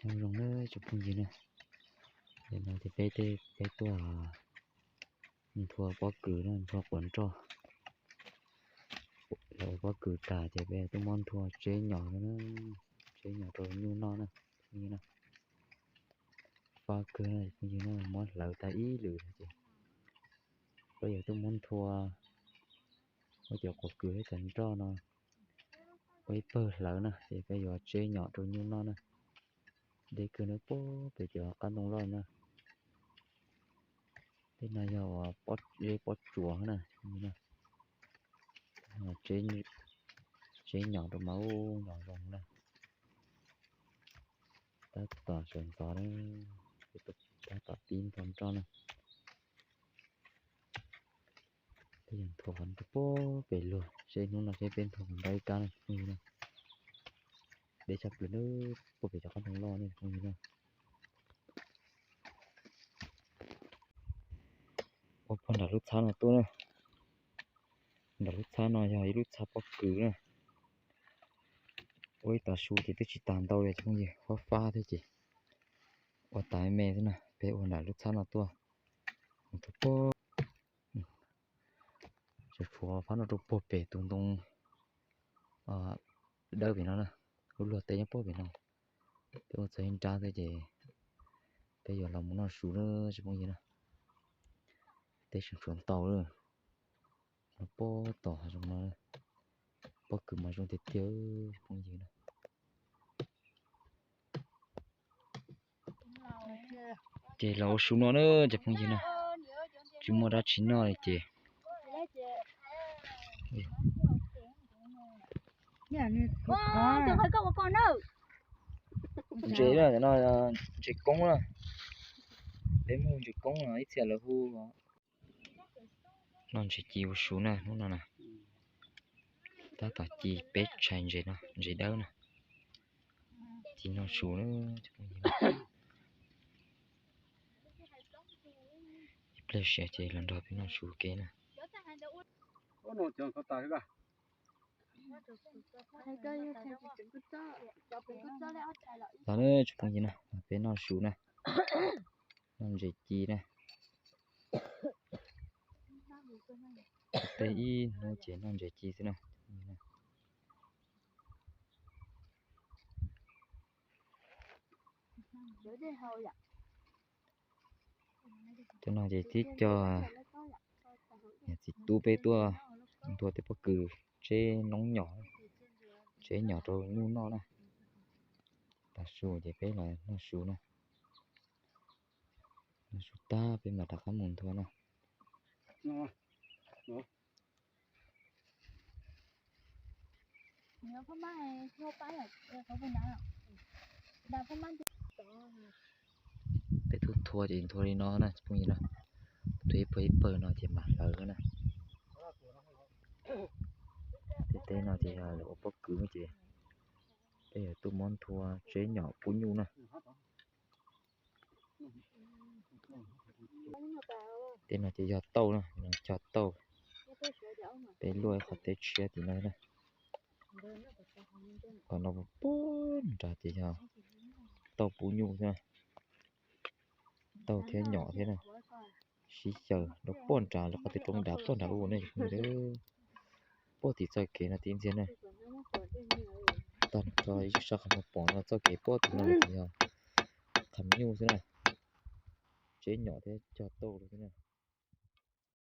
Nyob zoo na tsoom phooj ywg na, no ces peb, peb tuaj nthua pob kws na, nthua quav nroj. Lawv ua pob kws tas ces peb tuaj muab nthua tseb nyom, tseb nyom rau nyuj noj na. Pob kws na phooj ywg na, muab hlawv tag ib lwm ces peb yuav tuaj muab nthua ua cov quav kws thiab cov nroj no ua ib pawg hlawv na, ces peb yuav tseb nyom rau nyuj noj na. Deb kawg na, pem cov qab ntoo loj na. Tej no yog zeb pob tsuas na. Tseb nyom rau mas ub nyom zoo na. Tab tom sawv ntxov na, tab tom pib nthua nroj na. Peb yog nthua qhov pem luag, seb hnub no seb peb nthua puas nrau ib kab na. Deb tshaj plaws na, puag pem cov qab ntoo loj ne phooj ywg na. Ua puag nram lub txhab no tuaj na. Nram lub txhab no yog ib lub txhab pob kws na. Ua ib tag su ces twb tsis tag ntau li cov phooj ywg, fab fab thiab ces ua tas me xwb na. Peb ua nram lub txhab no tuaj, mus txog puag, tseem tshuav phab no rau puag pem tus ntoo dawb pem no na. Lub luag teb nyob puag pem no. Peb ua txog ib nrab xwb ces peb yuav los mus noj su na tsoom phooj ywg na. Teb tseem tshuav ntau lawm. No puag tom hav zoov no, pob kws mas zoo tiag tiag tsoom phooj ywg na. Ces los ua su no na cov phooj ywg na, tsis muaj dab tsi noj li ces. Ntses na, no ntses koob na, peb muaj ntses koob no ib txhia lawv hu. Noj ntses ci ua su na hnub no na. Tab tom ci peb tshais ntses no, ntses dawb na. Ci noj su na. Ib pliag sia ces los nrog peb noj su ke na. Los na tsoom phooj ywg na, peb noj su na, noj ntses ci na. Tej ib hnub ces noj ntses ci xwb na. Cov no ces tib co niam txiv tub peb tuaj nthua tej pob kws tseb noob nyom, tseb nyom rau nyuj noj na. Tav su ces peb los noj su na. Noj su tag peb mam rov qab mus nthua na. Peb tuaj nthua ces nthua li no na phooj ywg na. Nthua ib pawg ib pawg no ces mam hlawv na. Tej teb no ces yog lawv ua pob kws ces peb yuav tuaj muab nthua tseb nyom pub nyuj na. Tej no ces yog tauj na, cog tauj. Peb luaj ib qhov teb tshiab tim no na. Qhov no puag nrad ces yog tauj pub nyuj xwb na. Tauj thiab nyom thiab na. Sib xyaw rau puag nrad lawv qhov twg roob dav puag nrad ub ne. Puag tim txoj kev no tim ntxiag na. Tag nrho ib sab qhov muag pom no txoj kev puag tim no ces yog qhov nyuj xwb na. Tseb nyom thiab cog tauj rau xwb na.